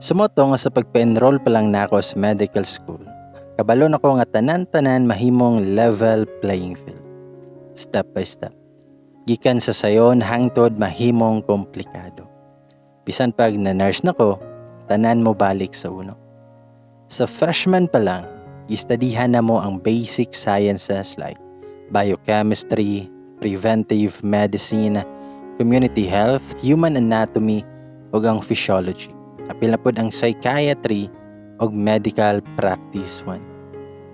Sa mao to nga sa pagpa-enroll pa lang nako sa medical school, kabalo na ko nga tanan-tanan mahimong level playing field. Step by step. Gikan sa sayon hangtod mahimong komplikado. Bisan pag na-nurse na ko, tanan mo balik sa uno. Sa freshman pa lang, gistudihan na mo ang basic sciences like biochemistry, preventive medicine, community health, human anatomy, ug ang physiology. Apil na pod ang psychiatry ug medical practice 1.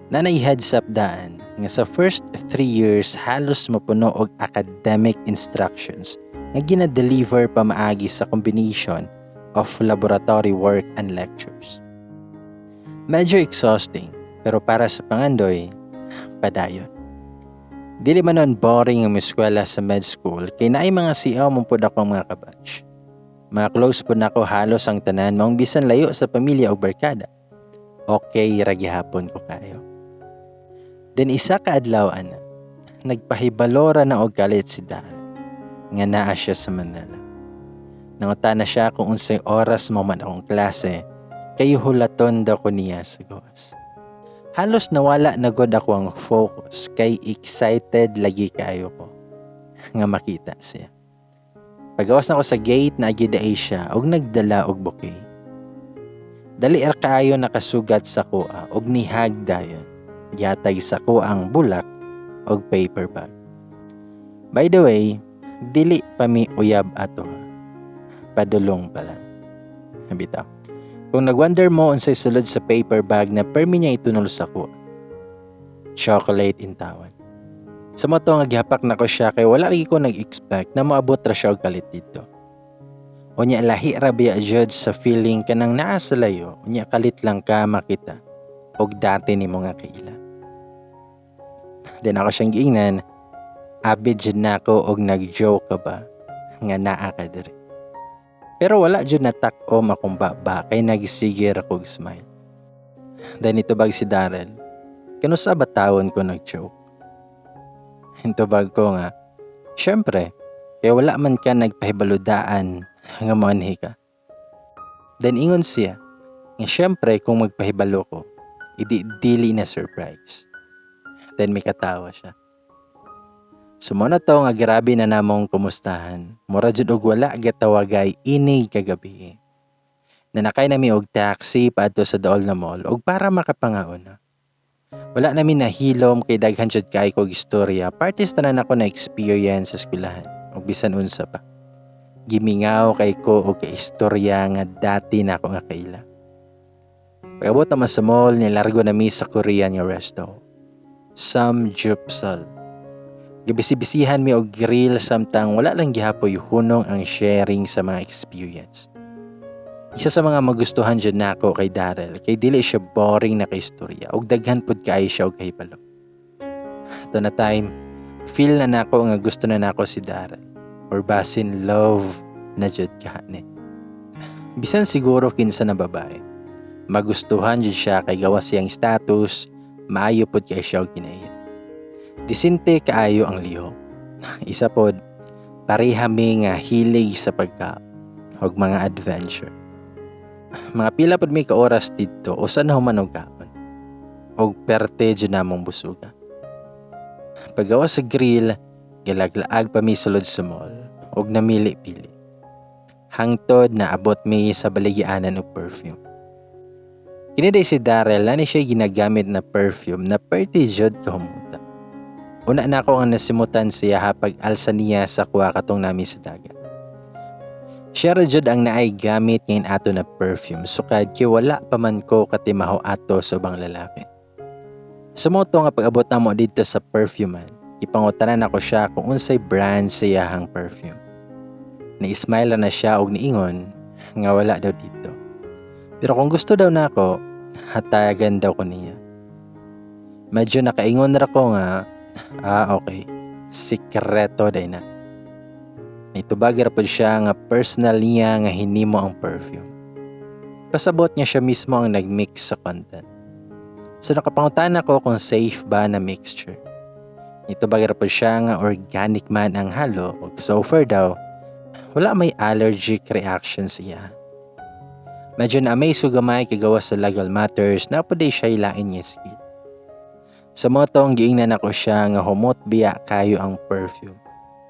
Naa nay heads up daan nga sa first 3 years halos mapuno og academic instructions nga gina-deliver pamaagi sa combination of laboratory work and lectures. Medyo exhausting, pero para sa pangandoy, padayon. Dili man noon boring ang eskwela sa med school kay naay mga siaw man pud ako ang mga ka-batch. Mga close pud nako halos ang tanan, maong bisan layo sa pamilya o barkada, okay ra gihapon ko kayo. Then isa ka adlaw ana, nagpahibalo ra na og kalit si Darrell nga naa siya sa Manila. Nangutana siya kung unsay oras mahuman akong klase kay hulaton daw ko niya sa gawas. Halos nawala na gud ako ang focus kay excited lagi kaayo ko nga makita siya. Pagawas na ko sa gate, naa gyud diay siya og nagdala og bouquet. Dali ra kaayo nakasugat sa akoa og ni-hug dayon. Gihatag sa ako ang bulak og paper bag. By the way, dili pa mi uyab ato ha. Padulong pa lang. Bitaw. Kung nagwonder mo unsay sulod sa paper bag na permi niya itunol sa ako, chocolate intawon. Sa mao to nga gihapak nako siya kay wala lagi ko nag-expect na moabot ra siya og kalit didto. Unya lahi ra biya jud sa feeling kanang naa sa layo, unya kalit lang ka makita og dati nimo nga kaila. Then ako siyang giingnan, "Abi jud nako og nag-joke ka ba nga naa ka diri?" Pero wala jud natak-om akong baba kay nagsige ra kog smile. Then nitubag si Darrell, "Kanusa ba tawon ko nag-joke?" Nitubag ko nga, "Syempre, kay wala man ka nagpahibalo daan nga moanhi ka." Then ingon siya, nga syempre kung magpahibalo ko, idi dili na surprise. Then may katawa siya. So mao na to nga grabe na namong kumustahan. Mura jud og wala gatawagay inig kagabi. Nanakay nami og taxi paadto sa dool na mall og para makapangaon na. Wala nami nahilom kay daghan jud kay kog istorya parte sa tanan ako na experience sa eskwelahan ug bisan unsa pa. Gimingaw kay ko og kaistorya nga dati na ako nga kaila. Pag-abot naman sa mall, nilargo nami sa Korean nga resto. Samgyupsal. Gibisi-bisihan mi og grill samtang wala lang gihapoy hunong ang sharing sa mga experience. Isa sa mga magustuhan jud nako kay Darrell kay dili siya boring na kaistorya ug daghan pud kaayo siya og kahibalo. Ato na time, feel na nako nga gusto na nako si Darrell or basin love na jud kahani. Bisan siguro kinsa na babae, magustuhan jud siya kay gawas siyang status, maayo pud kay siya og kinaiya. Disente kaayo ang lihok. Isa pod, pareha mi nga hilig sa pagka og mga adventure. Mga pila pod mi ka oras didto usa na human og kaon. Og perte jud namong busuga. Paggawas sa grill, gilaglaag pa mi sulod sa mall og namili-pili. Hangtod na abot mi sa baligyanan og perfume. Kini diay si Darrell, naa ni siya ginagamit na perfume na perti jud kahumuta. Una na ako nga nasimutan siya hapag alsa niya sa kuha katong nami sa dagat. Siya ra jud ang naay gamit ngayon ato na perfume sukad kay wala pa man ko katimaho ato sa ubang lalaki. Sa mao to nga pag-abot namo didto sa perfume man, gipangutanan ako siya kung unsay brand sa iyahang perfume. Ni-smile na siya og niingon nga wala daw didto. Pero kung gusto daw nako, hatagan daw ko niya. Medyo nakaingon ra ko nga, "Ah, okay, sikreto diay na." Nitubag ra pod siya nga personal niya nga hinimo ang perfume. Pasabot niya siya mismo ang nagmix sa content. So nakapangutan ako kung safe ba na mixture. Nitubag ra pod siya nga organic man ang halo ug so far daw wala may allergic reaction siya. Medyo na-amaze ko gamay kay gawas sa legal matters naa pod diay siya lain nga skill. Sa mao tong giingnan nako siya nga humot biya kayo ang perfume.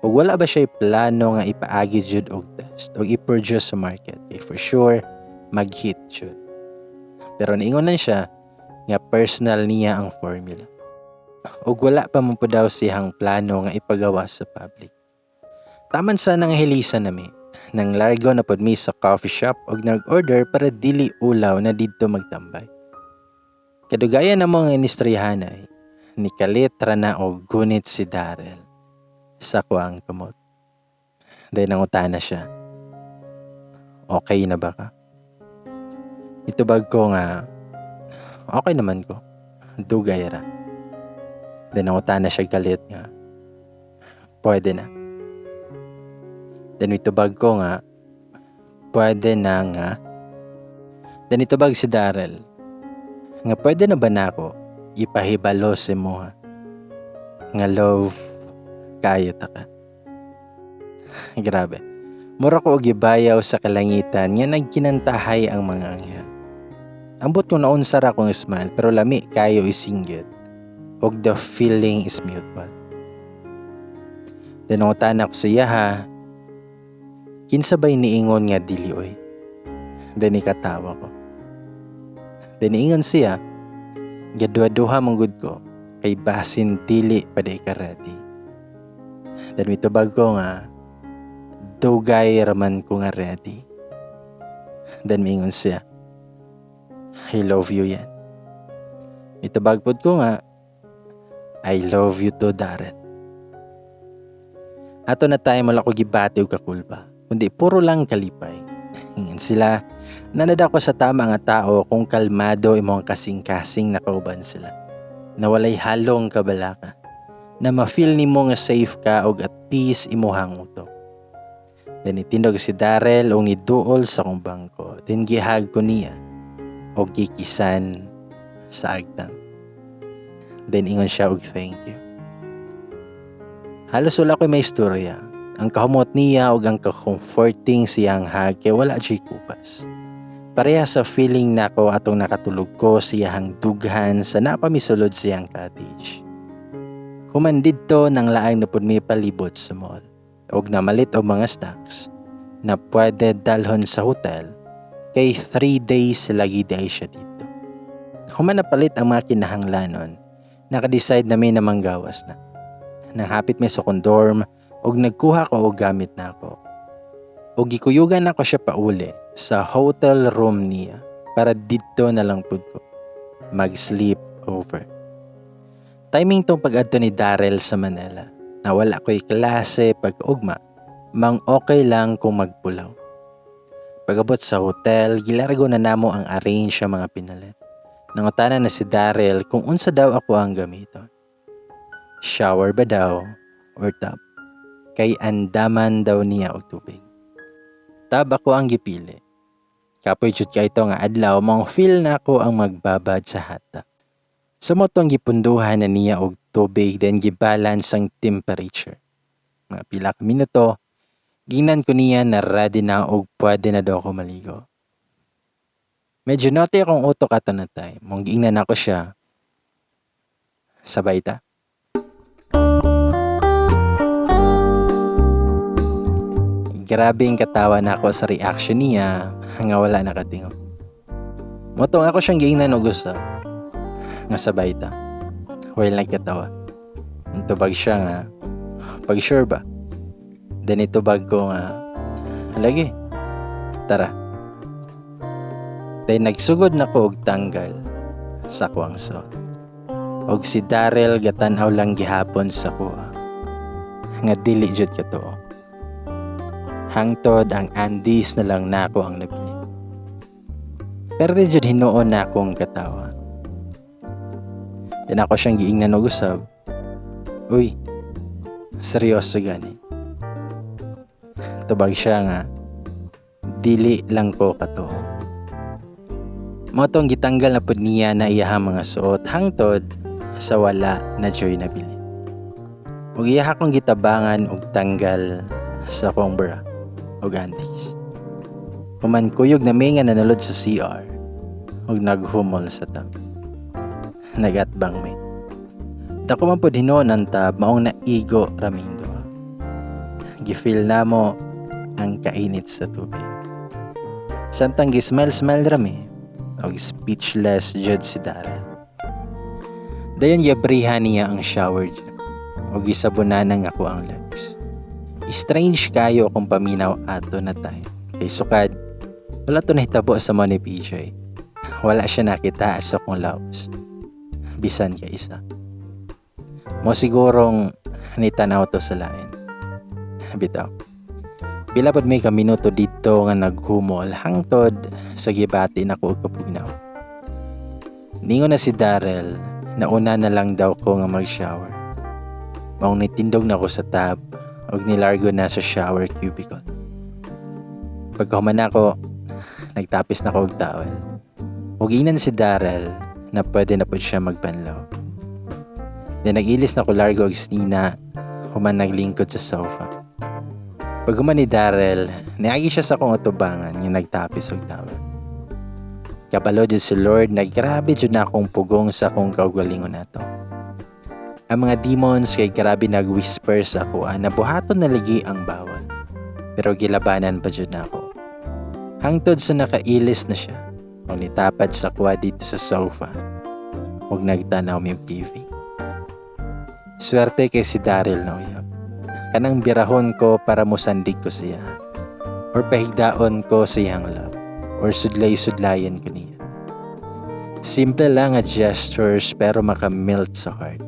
Ug wala ba siya plano nga ipaagi jud og test og i-produce sa market kay for sure mag-hit jud. Pero niingon lang siya nga personal niya ang formula. Ug wala pa man po daw siyang plano nga ipagawa sa public. Taman sa nang hilisan nami. Nang largo na pod mi sa coffee shop og nag-order para dili ulaw na didto magtambay. Kadugayan na mo nga inistoryahan ay ni kalit ra na og gunit si Darrell sa kuang kamot. Dahil nangutana siya, "Okay na ba ka?" Itubag ko nga, "Okay naman ko. Dugay ra." Then nangutana siya galit nga, "Pwede na?" Then itubag ko nga, "Pwede na nga." Then itubag si Darrell nga pwede na ba nako ipahibalo si mo nga love kayo ta ka. Grabe. Mura ko og gibayaw sa kalangitan nga nagkinantahay ang mga anghel. Ambot ko naunsa ra akong smile, pero lami kayo isinggit. Og the feeling is mutual. Then nangutana ko siya ha, "Kinsa ba'y niingon nga dili oy?" Then ikatawa ko. Then niingon siya, "Gaduha-duha man gud ko kay basin dili pa di ka ready." Then mitubag ko nga, "Dugay raman ko nga ready." Then miingon siya, "I love you yan." Mitubag pod ko nga, "I love you too, Darren." Ato na tayo wala ko gibati og kakulba, kundi puro lang kalipay. Ingon sila, nanad ako sa tama nga tao kung kalmado imong kasing-kasing nakauban sila. Na walay halong kabalaka. Na ma-feel nimo nga safe ka og at peace imuhang utok. Then itindog si Darrell og niduol sa akong bangko. Then gihag ko niya og gikisan sa agtang. Then ingon siya og thank you. Halos wala ko'y may istorya. Ang kahumot niya og ang ka-comforting siyang hug kay wala jud kupas. Pareha sa feeling nako atong nakatulog ko siyahang dughan sa napamisulod siyang cottage. Human didto nang laang na pud mi palibot sa mall og namalit og mga stocks na pwede dalhon sa hotel kay 3 days lagi day siya dito. Human napalit ang mga kinahanglanon, naka-decide na mi na manggawas na. Nang hapit mi sa akong dorm og nagkuha ko og gamit nako. Og gikuyugan nako siya pauli sa hotel room niya para didto na lang pud ko mag-sleep over. Timing tong pag-adto ni Darrell sa Manila na wala ko'y klase pag-ugma, mang okay lang kung magpulaw. Pag-abot sa hotel, gilargo na namo ang arrange sa mga pinalit. Nangutana na si Darrell kung unsa daw ako ang gamiton. Shower ba daw or tub? Kay andaman daw niya og tubig. Tub ako ang gipili. Kapoy jud kay ito nga adlaw, mong feel na ako ang magbabad sa hot tub. Sa mao tong gipunduhan na niya og tubig, then gibalance ang temperature. Mga pila ka minuto, ginan ko niya na ready na og pwede na daw ako maligo. Medyo naughty akong utok ato na time. Mong giingnan ako siya. "Sabay ta." Grabe ang katawa na ako sa reaction niya nga wala nakatingog. Motong ako siyang giingnan og gusto nga sabay ta. While nagkatawa. Tubag siya nga, "Pag sure ba?" Then itubag ko nga, "Lagi, tara." Then nagsugod na ko og tanggal sa kuang suot. Og si Darrell gatan-aw lang gihapon sa kuha. Nga dili jud katuo. Hangtod ang undies na lang nako ang nabili. Pero di jud hinuon na akong katawa. Then ako siyang giingnan og usab, "Uy, seryoso gani?" Tubag siya nga, "Dili lang ko katuo." Mao tong gitanggal na pud niya na iyahang mga suot hangtod sa wala na joy nabili. Ug iya akong gitabangan og tanggal sa akong bra ug undies. Human kuyog na mi nga nanulod sa CR ug naghumol sa tub. Nagatbang mi. Dako man pud hinuon ang tub, maong naigo raming duha. Gifeel namo ang kainit sa tubig. Samtang gismile-smile rami og speechless jud si Darrell. Dayon giabrihan niya ang shower gel ug gisabunan ang ako ang legs. Strange kayo akong paminaw ato na time. Kay sukad, wala to nahitabo sa mo ni PJ. Wala siya nakita sa akong lawas. Bisan ka isa. Mo sigurong nitanaw to sa lain. Bitaw. Pila pod may ka minuto dito nga naghumol hangtod sa gibati nako og kapugnaw. Ningon na si Darrell na una na lang daw ko nga mag-shower. Maong nitindog na ko sa tub ug nilargo na sa shower cubicle. Pagkahuman nako, nagtapis na ko og towel. Ug ingnan si Darrell na pwede na pud siya magbanlaw. Then nag-ilis na ko largo og snina human naglingkod sa sofa. Paghuman ni Darrell, niagi siya sa akong atubangan nga nagtapis og towel. Kabalo jud si Lord na grabe jud na akong pugong sa akong kaugalingon nato. Ang mga demons kay grabe nag-whisper sa ako na buhaton na lagi ang bawal. Pero gilabanan pa jud nako. Hangtod sa nakailis na siya, ug nitapad sa kuha dito sa sofa ug nagtanaw mi og TV. Swerte kay si Darrell na uyab. Kanang birahon ko para mosandig ko siya. Or pahigdaon ko sa iyang love. Or sudlay-sudlayan ko niya. Simple lang nga gestures pero maka-melt sa heart.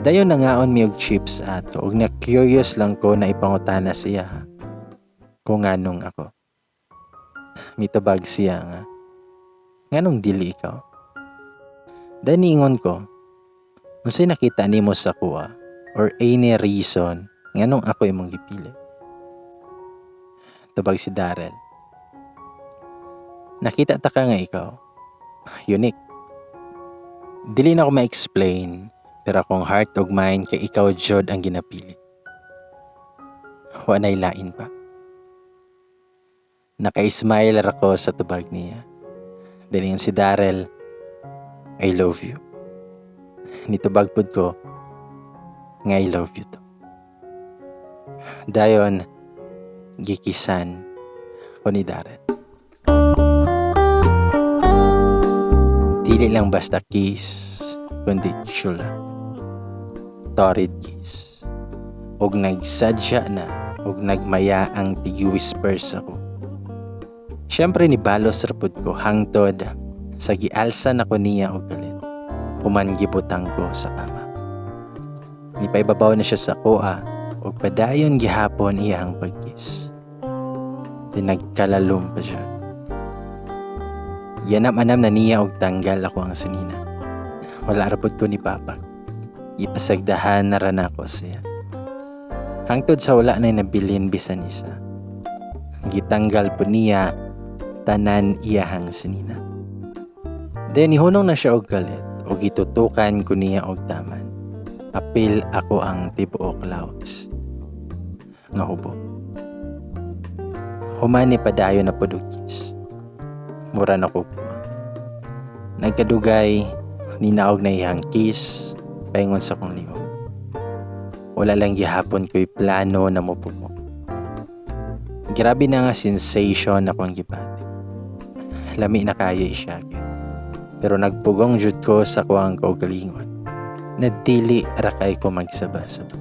Dayon nangaon mi og chips ato ug na curious lang ko na ipangutana siya ha, kung nganong ako. Mitubag siya nga, "Nganong dili ikaw?" Dayon niingon ko, "Unsay nakita nimo sa kuha or any reason nganong ako imong gipili?" Tubag si Darrell, "Nakita ta ka nga ikaw. Unique. Dili na ako ma-explain, pero akong heart ug mind kay ikaw jud ang ginapili. Wa na'y lain pa." Naka-smile ra ko sa tubag niya. Then si Darrell, "I love you." Nitubag pud ko nga I love you too. Dayon, gikisan ko ni Darrell. Dili lang basta kiss, kundi chula. Torrid kiss. Og nagsadya na, og nagmaya ang tigi-whispers ako. Siyempre ni balos ra pud ko hangtod sa gialsa na ko niya og kalit. Human gibutang ko sa kama. Nipaibabaw na siya sa kuha ug padayon gihapon iyang pagkiss. Di nagkalalom pa siya. Yanam-anam na niya og tanggal ako ang sinina. Wala ra pud ko ni papag. Ipasagdahan na ra nako siya. Hangtod sa wala na nabilin bisan isa. Gitanggal po niya tanan iyahang sinina. Then ihunong na siya og kalit og gitutukan ko niya og taman. Apil ako ang tibuok lawas nga hubo. Human ni padayon na pud og kiss. Mura na ko puwang. Nagkadugay, ninaog na iyang kiss, paingon sa kong liog. Wala lang gihapon ko'y plano na mupugong. Grabe na nga sensation ako ang gibati. Lami na kayo isyagit. Pero nagpugong jud ko sa kuang kaugalingon na dili ra kay ko magsaba-saba.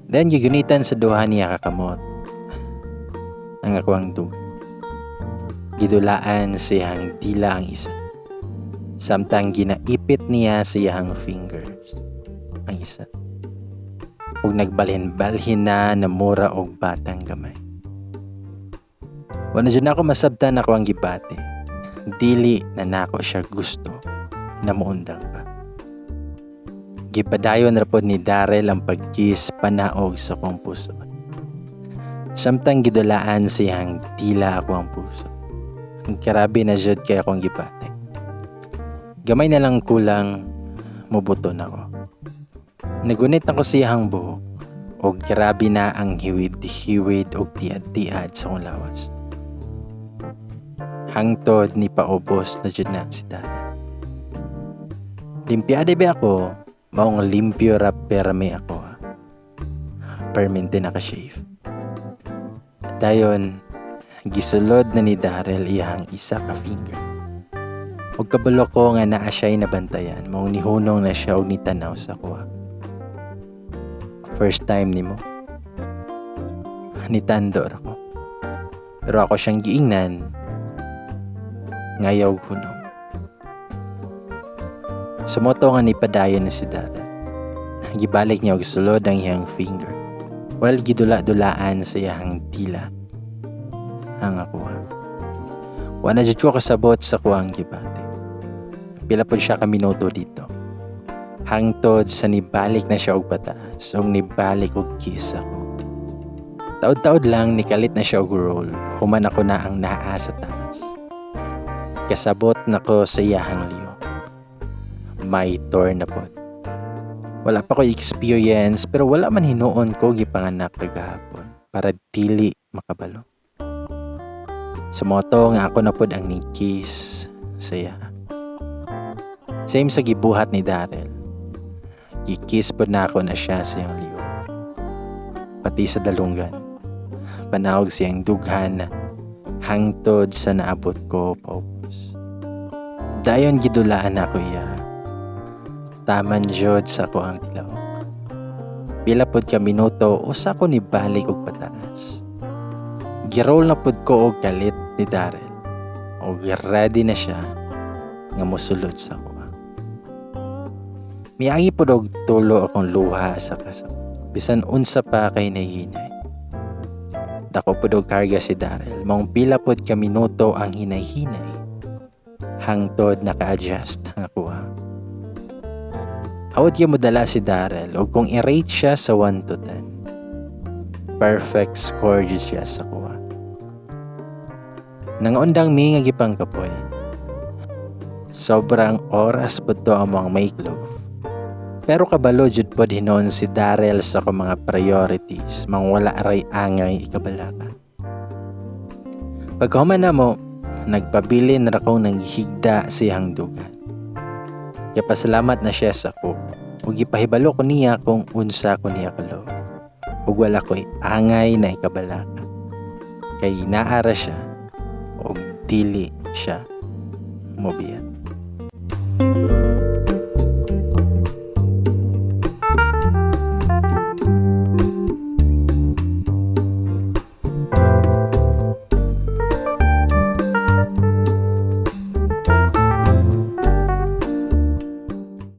Then gigunitan sa duha niya kakamot ang ako ang dugay. Gidulaan siyang dila ang isa. Samtang ginaipit niya siyang fingers ang isa. Ug nagbalhin-balhin na namura og batang gamay. Wala jud ako masabtan ako ang gibati. Dili na nako siya gusto na muundang pa. Gipadayon ra pod ni Darrell ang pagkiss panaog sa akong puso. Samtang gidulaan siyang dila ako ang puso. Grabe na jud kay akong gibati. Gamay na lang kulang mubuton ako. Nagunit ako siyang buhok og grabe na ang hiwid-hiwid og tiad-tiad sa akong lawas. Hangtod ni paubos na jud na si Darrell. Limpiade ba ako? Maong limpyo ra permi ako ha. Permente naka-shave. Dayon, gisulod na ni Darrell iyang isa ka finger. Ug kabalo ko nga naa siya'y nabantayan, maong nihunong na siya og nitanaw sa kuha. "First time nimo?" Nitando ra ko. Pero ako siyang giingnan, ngayaw hunong. Sumoto nga nipadayon na si Darrell. Gibalik niya og sulod ang iyang finger while gidula-dulaan sa iyang dila ang akuha. Wa na jud ko kasabot sa kuang gibati. Pila pod siya ka minuto dito. Hangtod sa nibalik na siya og pataas ug nibalik og kiss ako. Taod-taod lang nikalit na siya og roll human ako na ang naa sa taas. Kasabot na ko sa iyahang liyo. My turn na pod. Wala pa ko experience pero wala man hinuon ko gipanganak kagahapon para dili makabalo. Sumoto nga ako na pod ang ni-kiss sa iya. Same sa gibuhat ni Darrell. Gikiss pod na ako na siya sa iyang liyo. Pati sa dalunggan. Panawag siyang dughan hangtod sa naabot ko paubos. Dayon gidulaan ako iya. Taman jud sa ko ang tilaok. Pila pod ka minuto usa ko nibalik og pataas. Giroll na pod ko og kalit ni Darrell. Og ready na siya nga mosulod sa kuha. Miangi pod og tulo akong luha sa kasap. Bisan unsa pa kay nahinay. Dako pod og karga si Darrell. Maong pila pod ka minuto ang hinay-hinay. Hangtod naka-adjust ang akuha. Hawod kay modala si Darrell og kung i-rate siya sa 1 to 10, perfect score jud siya sa kuha. Nangaundang mi nga gipangkapoy. Sobrang oras pod to among make love. Pero kabalo jud pod hinon si Darrell sa akong mga priorities, mang wala aray angay ikabalaka. Pagkahuman namo, nagpabilin ra kong nanghigda sa iyang dugan. Kaya pasalamat na siya sa ako. Ug gipahibalo ko niya kung unsa ko niya ka-love. Ug wala ko'y angay na ikabalaka. Kay naara siya ug dili siya mobiya.